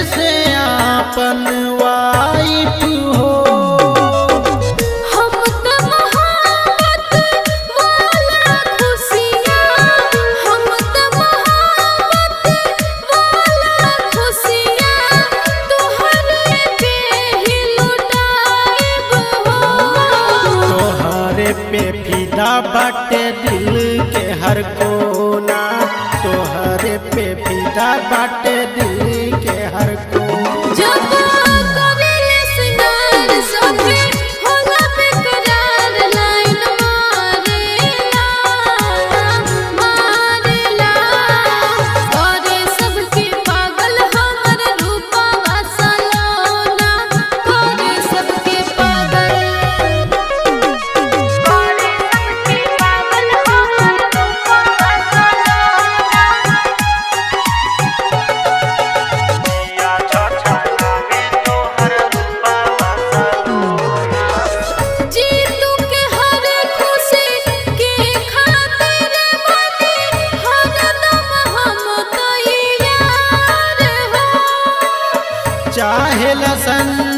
जैसे आपन वाइफ हो। हम त मोहब्बत वाला खुशियाँ, हम त मोहब्बत वाला खुशियाँ तोहरे पे ही लुटाइब हो। तोहरे पे फिदा बाटे दिल के हर कोना, तोहरे पे फिदा बाटे दिल के हर कोना। जब करेले सिंगार सभे होला बेकरार, लाइन मारेला मारेला। करे सबके पागल हमर रूपवा सलोना, करे सबके पागल, करे सबके पागल हमर रूपवा सलोना। जीतू के हर खुशी के खातिर बने हरदम हम तैयार हो। चाहेला संजय